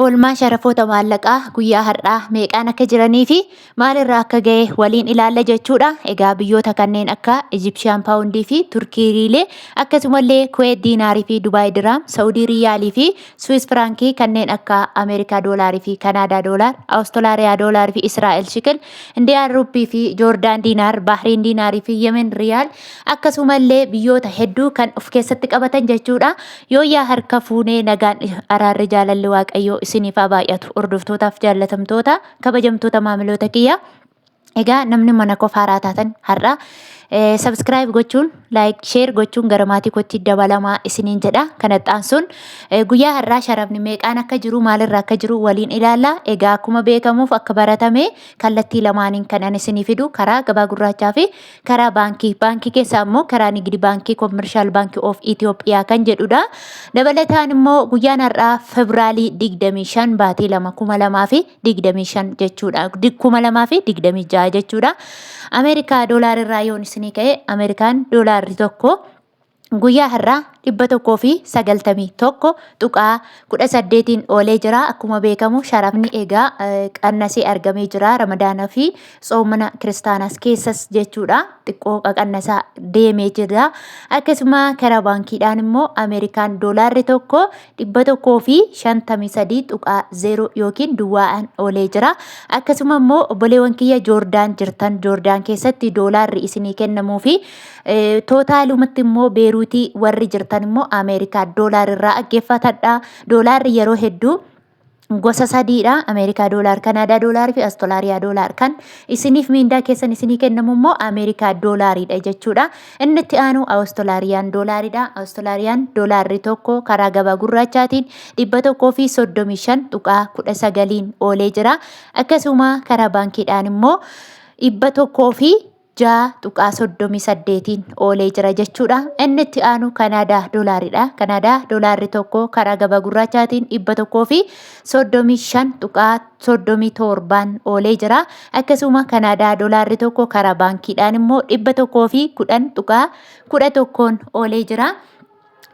Oolmaa sharafoota maallaqaa guyyaa har'aa meeqaan akka jiranii fi maalirra akka ga'e waliin ilaalla jechuudha. Egaa biyyoota kanneen akka Ijipshiyaan paawundii fi Turkii riilee, akkasumallee Kuweet diinaarii fi Dubaay diraam, Saudii riiyaalii fi Swiss firaankii, kanneen akka Ameerikaa doolaarii fi Kanaadaa doolaar, Awustiraaliyaa doolaarii fi Israa'el shikil, Indiyaan ruppii fi Joordaan diinaar, Bahriin diinaarii fi Yemen riyaal, akkasumallee biyyoota hedduu kan of keessatti qabatan jechuudha. Yooyyaa, harka fuunee, nagaan, araarri, jaalalli Waaqayyoo isiniif haa baay'atu. Hordoftootaaf jaallatamtoota, kabajamtoota maamiloota kiyya. Egaa namni mana koo haaraa taatan har'a subscribe gochuun, like, share gochuun gara maatii kootti dabalamaa isiniin jedha. Kana aansuun guyyaa har'aa sharafni meeqaan akka jiru, maalirra akka jiru waliin ilaalla. Egaa akkuma beekamuuf akka baratame kallattii lamaaniin kan ani isinii fidu, karaa gabaa gurraachaa fi karaa baankii. Baankii keessaa immoo karaa Nigdi Baankii, Commercial Bank of Ethiopia kan jedhudha. Dabalataan immoo guyyaan har'aa Febraarii 25 baatii 2 2025 jechuudha. 2026 jechuudha. Ameerikaa doolaar irraa yoon isinii ka'e, Ameerikaan doolaarri tokko guyyaa har'aa 191.18n oolee jira. Akkuma beekamu sharafni egaa qannasee argamee jira. Ramadaana fi tsoomana kiristaanaas keessas jechuudha. Xiqqoo qaqannasaa deemee jira. Akkasuma karaa baankiidhaan immoo Ameerikaan doolaarri tokko 153.0 yookiin duwwaa'aan oolee jira. Akkasuma immoo obboleewwan kiyya Joordaan jirtan, Joordaan keessatti doolaarri isinii kennamuu fi tootaalumatti immoo Beeruutii warri jirtan immoo Ameerikaa doolaar irraa dhaggeeffatadha. Doolaarri yeroo hedduu gosa sadiidha. Ameerikaa doolaar, Kanaadaa doolaar fi Astolaariyaa doolaar. Kan isiniif miindaa keessan isinii kennamu immoo Ameerikaa doolaariidha jechuudha. Inni itti aanu Awustolaariyaan doolaaridha. Awustolaariyaan doolaarri tokko karaa gabaa gurraachaatiin 135.19n oolee jira. Akkasuma karaa baankiidhaan immoo 106.38n oolee jira jechuudha. Inni itti aanu Kanaadaa doolaaridha. Kanaadaa doolaarri tokko karaa gabaa gurraachaatiin 135.37n oolee jira. Akkasuma Kanaadaa doolaarri tokko karaa baankiidhaan immoo 110.11n oolee jira.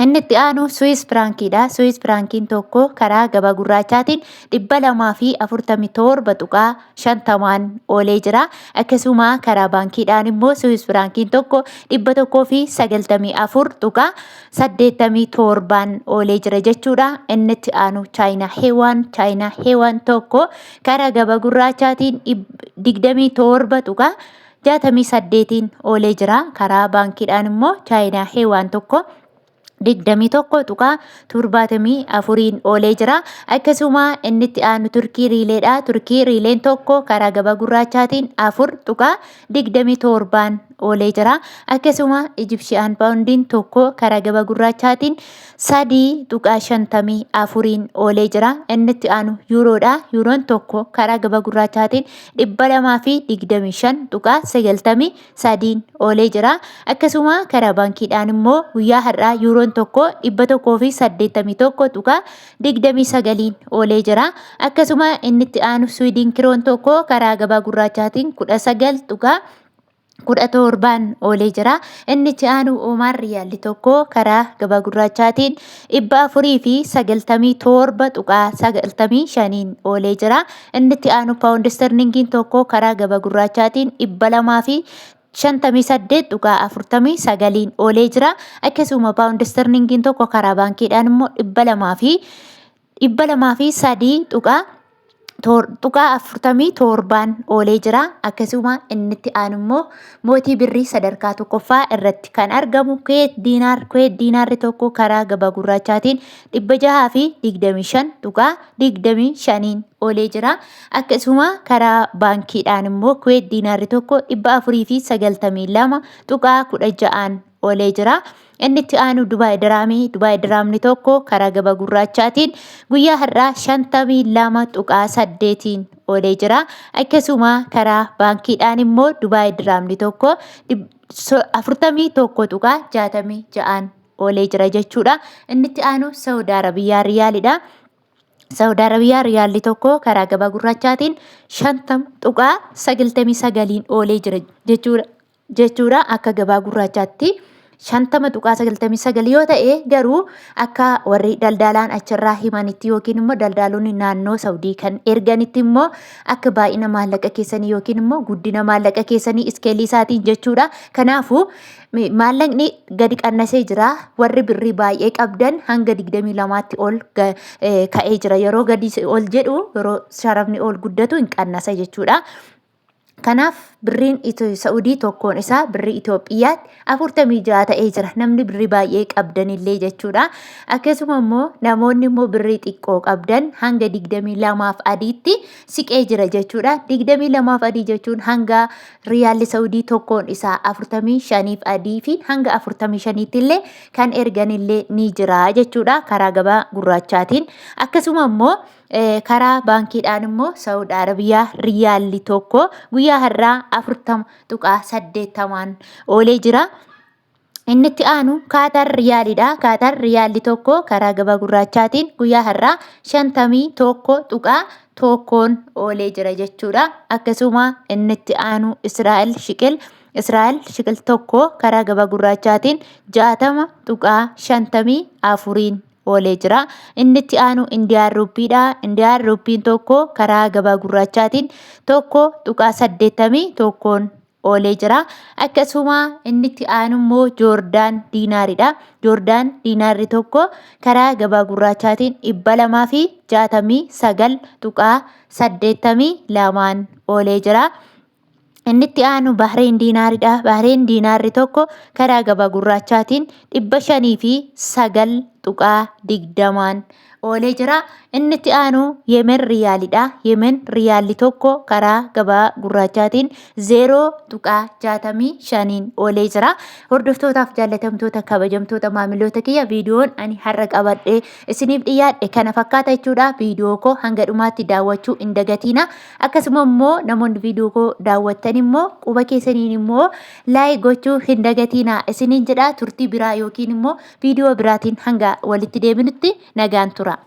Inni itti aanu Swiss firaankiidha. Swiss firaankiin tokko karaa gabaa gurraachaatiin 247.50n oolee jira. Akkasuma karaa baankiidhaan immoo Swiss firaankiin tokko 194.87n oolee jira jechuudha. Inni itti aanu Chaayinaa Heewaan. Chaayinaa Heewaan tokko karaa gabaa gurraachaatiin 27.68n oolee jira. Karaa baankiidhaan immoo Chaayinaa Heewaan tokko 21.74n oolee jira. Akkasuma inni itti aanu Turkii riileedha. Turkii riileen tokko karaa gabaa gurraachaatiin 4.27n oolee jira. Akkasuma Ijipshiyaan paawundiin tokko karaa gabaa gurraachaatiin 3.54n oolee jira. Inni itti aanu yuuroodha. Yuuroon tokko karaa gabaa gurraachaatiin 225.93n oolee jira. Akkasuma karaa baankiidhaan immoo guyyaa har'aa yuuroon tokko 181.29n oolee jira. Akkasuma inni itti aanu Swiidin kiroon tokko karaa gabaa gurraachaatiin 19.17n oolee jira. Inni itti aanu Oomaan riyaalli tokko karaa gabaa gurraachaatiin 497.95n oolee jira. Inni itti aanu paawundi sterlingiin tokko karaa gabaa gurraachaatiin 258.49n oolee jira. Akkasuma paawundi sterlingiin tokko karaa baankiidhaan immoo 203.47n oolee jira. Akkasuma inni itti aanu immoo mootii birrii sadarkaa tokkoffaa irratti kan argamu Kuweet diinaar. Kuweet diinaarri tokko karaa gabaa gurraachaatiin 625.25n oolee jira. Akkasuma karaa baankiidhaan immoo Kuweet diinaarri tokko 492.16n oolee jira. Inni itti aanu Dubaay Diraamii. Dubaay Diraamni tokko karaa gabaa gurraachaatiin guyyaa har'aa 52.8n oolee jira. Akkasuma karaa baankiidhaan immoo Dubaay Diraamni tokko 41.66n oolee jira jechuudha. Inni itti aanu Saawud Arabiyaa Riyaalidha. Saawud Arabiyaa riyaalli tokko karaa gabaa gurraachaatiin 50.99n oolee jira jechuudha. Akka gabaa gurraachaatti 50.99 yoo ta'e, garuu akka warri daldaalaan achirraa himanitti yookiin immoo daldaalonni naannoo Saudii kan erganitti immoo akka baay'ina maallaqa keessanii yookiin immoo guddina maallaqa keessanii iskeelii isaatiin jechuudha. Kanaafuu maallaqni gadi qannasee jira. Warri birrii baay'ee qabdan hanga 22tti ol ka'ee jira. Yeroo gadi ol jedhu, yeroo sharafni ol guddatu hin qannasa jechuudha. Kanaaf birriin Sa'udii tokkoon isaa birrii Itoophiyaatti 46 ta'ee jira. Namni birrii baay'ee qabdanillee jechuudha. Akkasuma immoo namoonni immoo birrii xiqqoo qabdan hanga 22f adiitti siqee jira jechuudha. 22f adii jechuun hanga riyaalli Sa'udii tokkoon isaa 45f adii fi hanga 45tti illee kan erganillee ni jira jechuudha karaa gabaa gurraachaatiin. Akkasuma immoo Karaa baankiidhaan immoo Saa'ud Arabiyaa riyaalli tokko guyyaa har'aa 40.80n oolee jira. Inni itti aanu Kaatar riyaalidha. Kaatar riyaalli tokko karaa gabaa gurraachaatiin guyyaa har'aa 51.1n oolee jira jechuudha. Akkasuma inni itti aanu Israa'el shiqil. Israa'el shiqil tokko karaa gabaa gurraachaatiin 60.54n oolee jira. Inni itti aanu Indiyaan Ruuppiidha. Indiyaan Ruuppiin tokko karaa gabaa gurraachaatiin 1.81n oolee jira. Akkasuma inni itti aanu immoo Joordaan Diinaaridha. Joordaan Diinaarri tokko karaa gabaa gurraachaatiin 269.82n oolee jira. Inni itti aanu Bahreen diinaaridha. Bahreen diinaarri tokko karaa gabaa gurraachaatiin 509.20n oolee jira. Inni itti aanu Yemen riyaalidha. Yemen riyaalli tokko karaa gabaa gurraachaatiin 0.65n oolee jira. Hordoftootaaf jaallatamtoota, kabajamtoota maamiloota kiyya, viidiyoon ani har'a qabadhee isiniif dhiyaadhe kana fakkaata jechuudha. Viidiyoo koo hanga dhumaatti daawwachuu hin dagatiina. Akkasuma immoo namoonni viidiyoo koo daawwattan immoo quba keessaniin immoo like gochuu hin dagatiinaa isiniin jedha. Turtii biraa yookiin immoo viidiyoo biraatiin hanga walitti deebinutti nagaan tura.